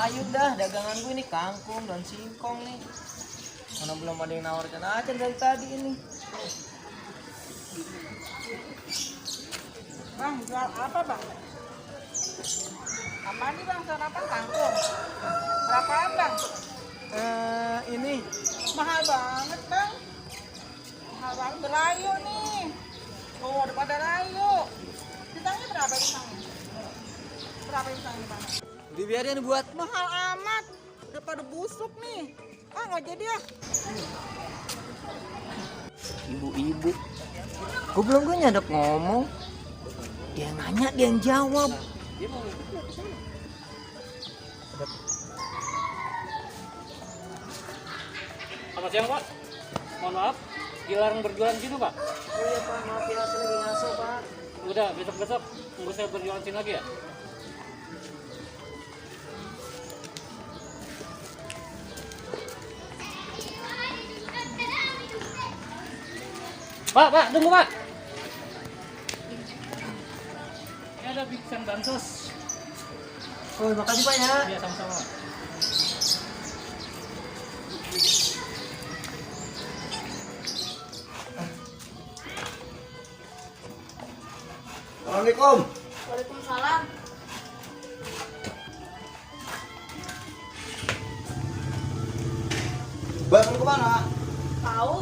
sayur dah, dagangan gue ini kangkung dan singkong nih. Mana belum ada yang nawarkan aja dari tadi ini. Bang, jual apa bang? Apa nih bang, sarapan kangkung? Berapaan bang? Ini Mahal banget bang. Mahal banget, berayu nih. Oh, udah pada rayu. Bintangnya berapa bintangnya? Berapa bintangnya bang? dibiarin buat Mahal amat. Udah pada busuk nih. Ah, nggak jadi ya. ibu-ibu. Gue belum gue nyadap ngomong. Dia nanya, dia yang jawab. Selamat siang Pak, mohon maaf dilarang berjualan di sini Pak. Oh iya Pak, maaf ya, saya lagi ngaso Pak. Udah besok-besok tunggu saya berjualan sini lagi ya. Pak, tunggu Pak. Ini ada bingkisan bansos. Oh, makasih Pak ya. Iya sama-sama. Assalamualaikum. Waalaikumsalam. Bang, lu kemana? Tahu?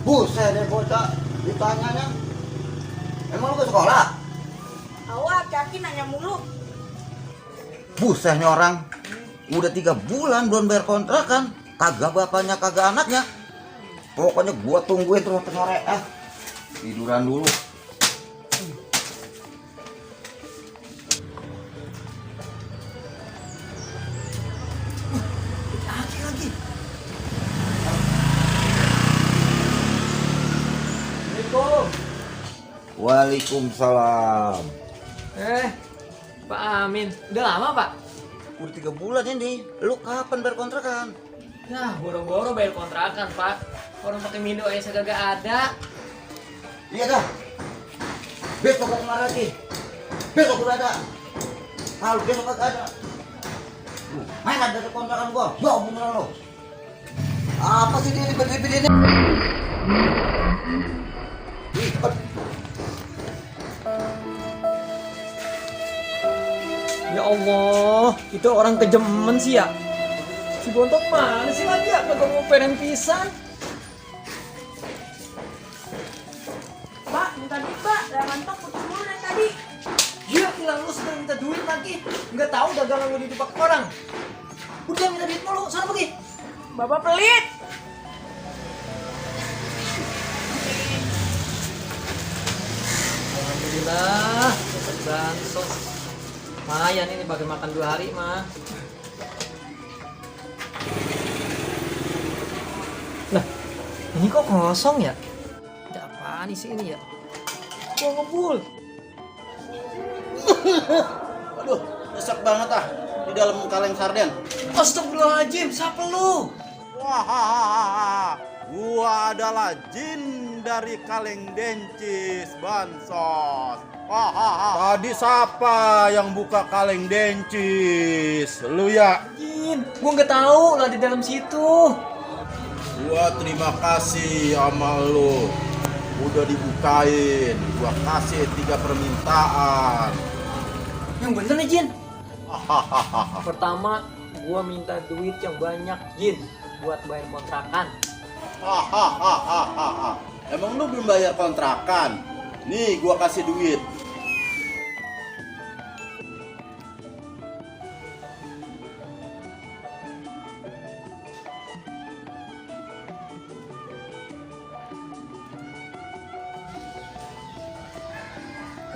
Buset deh bocah, ditanyanya. Emang lu ke sekolah? Tahu aki-aki nanya mulu. Buset nih orang. Udah 3 bulan belum bayar kontrakan. Kagak bapaknya, kagak anaknya. Pokoknya gua tungguin terus sampai sore. Tiduran dulu. Lagi. Assalamualaikum. Waalaikumsalam. Pak Amin. Udah lama Pak? Udah 3 bulan ini. Lu kapan bayar kontrakan? Nah, boro-boro bayar kontrakan Pak. Orang pakai Mindo aja kagak ada. Iya dah. Besok gak kemana lagi. Besok udah ada. Kalau besok kagak ada. Mana dari kontrakan gua? Bawa beneran lo. Apa sih dia ribet-ribet ini? Ya Allah, itu orang kejemen sih ya. Si Bontok mana sih lagi ya? Kagak mau peren pisan. Pak, minta duit pak. Udah mantok putus mulu dari tadi. Gila, hilang lu sudah minta duit lagi. Nggak tahu dagangan lu ditebak orang. Udah minta duit mulu, sana pergi. Bapak pelit. Alhamdulillah, dapat bansos. Lumayan ini bagi makan 2 hari mah. Lah, ini kok kosong ya? Ada apaan sih ini ya? Kok ngebul? Aduh, nyesek banget di dalam kaleng sarden. Astagfirullahaladzim, siapa lu? Wah, gua adalah jin dari kaleng dencis bansos. Tadi siapa yang buka kaleng dencis? Lu ya? Jin, gua nggak tahu lah di dalam situ. Gua terima kasih sama lu. Udah dibukain. Gua kasih 3 permintaan. Yang bener nih Jin. Pertama, gua minta duit yang banyak Jin buat bayar kontrakan. Emang lu belum bayar kontrakan? Nih, gua kasih duit.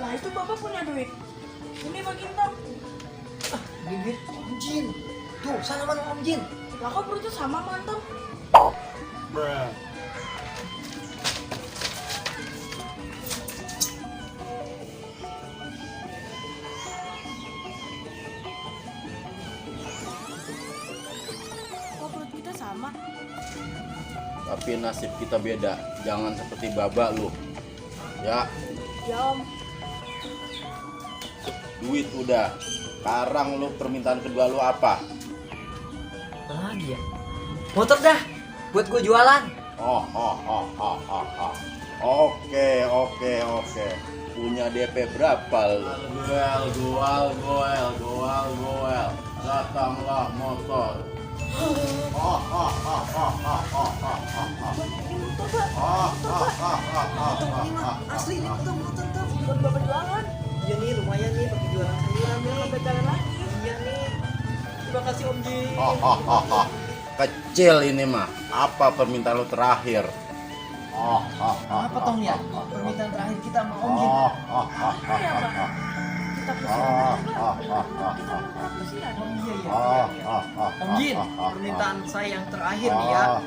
Lah itu bapak punya duit. Ini bagiin dong. Ini duit Om Jin. Tuh, sana mana Om Jin? Lah kok perutnya sama mantap. Kok perut kita sama? Tapi nasib kita beda. Jangan seperti babak lu. Ya, Ya om. duit udah. Sekarang lu permintaan kedua lu apa? Apa lagi ya? Motor dah, buat gue jualan. Oh. Oke. Punya DP berapa lu? Goel. Datanglah motor. Asli ini motor tuh buat bapak jualan. Iya nih, lumayan nih pakai jualan sayuran nih. Sampai jalan lagi. Iya nih. Terima kasih Om Jin. Kecil ini mah. Apa permintaan lu terakhir? Apa Tong ya? Permintaan terakhir kita sama Om Jin. Kita Om Jin, permintaan saya yang terakhir nih ya.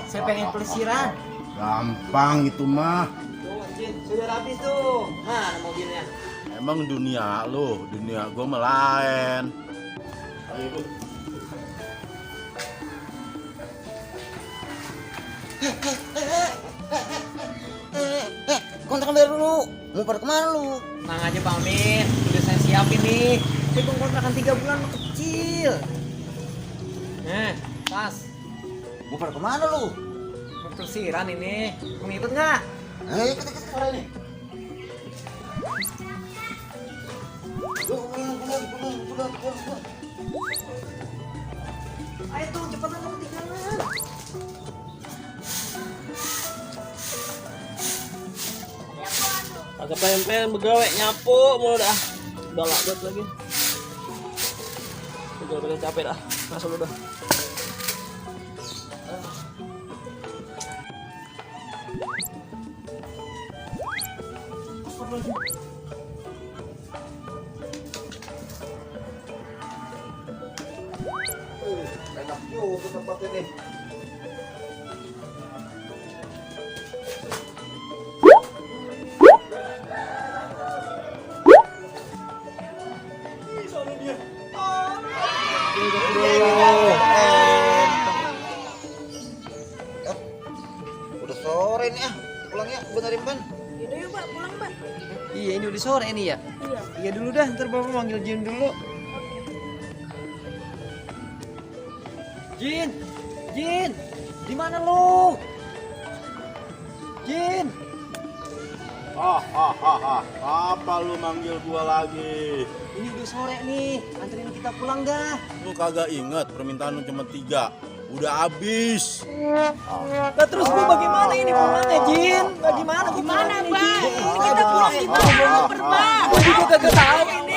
Saya pengen pelesiran. Gampang itu mah. Tuh Om Jin, sudah habis tuh. Mana mobilnya? Emang dunia lu, dunia gua melain. Ayo, Bu. Kontrakan bayar dulu. Mau pada kemana lu? Tenang aja Bang Min, udah saya siapin nih. Hitung kontrakan 3 bulan mah kecil. Pas. Mau pada kemana lu? Mau pelesiran ini. Mau ngikut nggak? Ikut orang ini. Pulang. Ayo tuh, cepetan kamu tinggalan. Agak pengen begawe nyapu mulu dah. Udah lakbet lagi. Udah capek dah. Masuk lu dah. Enak juga tempat ini. Udah sore nih pulang ya, benerin ban. Yaudah yuk Mbak, pulang Mbak. Iya, ini udah sore nih ya. Iya. Iya dulu dah, ntar Bapak manggil Jin dulu. Jin, di mana lu? Jin, Apa lu manggil gua lagi? ini udah sore nih, anterin kita pulang dah. Lu kagak inget permintaan lu cuma 3. Udah habis. Lah terus lu bagaimana ini pulangnya Jin? Bagaimana Gimana nih Mbak? Jin? Ini kita pulang gimana? Mbak? Gua juga kagak tahu ini.